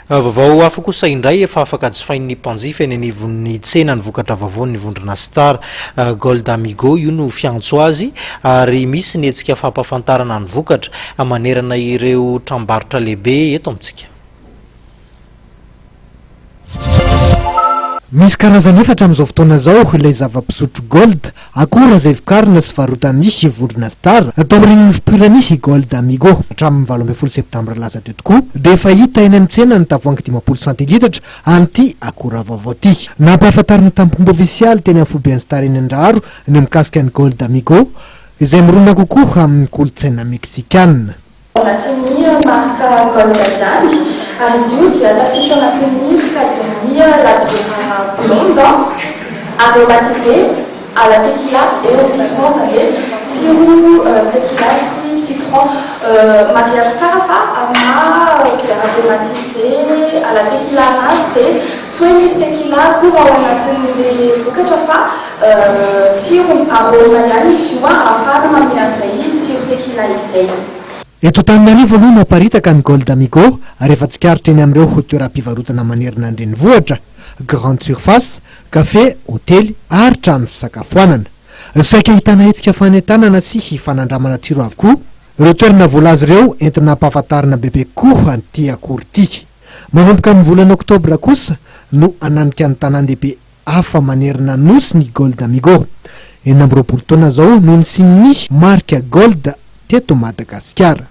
Vaovao hafa kosa indray, efa afaka jifain'ny mpanjifa eny anivon'ny tsena ny vokatra vaovaon'ny vondrona Star. Gold Amigo io no fiantso azy ary misy ny hetsika fampahafantarana ny vokatra manerana ireo tranombarotra lehibe eto amintsika. Misy karazany efatra amin'izao fotoana izao ilay zava-pisotro Gold, akora izay vokarina sy varotan'ny vondrona Star taorian'ny fipoiran'ny Gold Amigo. Hatramin'ny 18 septambra lasa teo tokoa dia efa hita eny amin'ny tsena ny tavoahangy 50 centilitatra an'ity akora vaovao ity. Nampahafantarina tamin'ny fomba ofisialy teny amin'ny foiben'ny Star eny Andraharo ny mikasika ny Gold Amigo izay mirona kokoa amin'ny kolontsaina meksikana. Ao anatin'ny marika Gold ihany, ary izy io dia tafiditra ao anatin'ny sokajin'ny labiera blonde aromatisée à la tequila et au citron, izany hoe tsiro tequila sy citron. Marihana tsara fa amin'ny maha bière aromatisée à la tequila anazy dia tsy hoe misy tequila akory ao anatin'ilay vokatra fa Tsirony, arôme ihany izy io ahafahana manome an'izay tsiro tequila izay. Eto Antananarivo aloha no aparitaka ny Gold Amigo ary efa tsikaritra eny amin'ireo toeram-pivarotana manerana ny renivohitra, grande surface, kafe, hotely ary trano fisakafoanana. Saika ahitana hetsika fanentanana sy fanandramana tsiro avokoa ireo toerana voalaza ireo entina hampahafantarina bebe kokoa an'ity akora ity. Manomboka amin'ny volana oktobra kosa no hananika ny tanàn-dehibe hafa manerana ny Nosy ny Gold Amigo. 26 taona izao no nisian'ny marika Gold teto Madagasikara.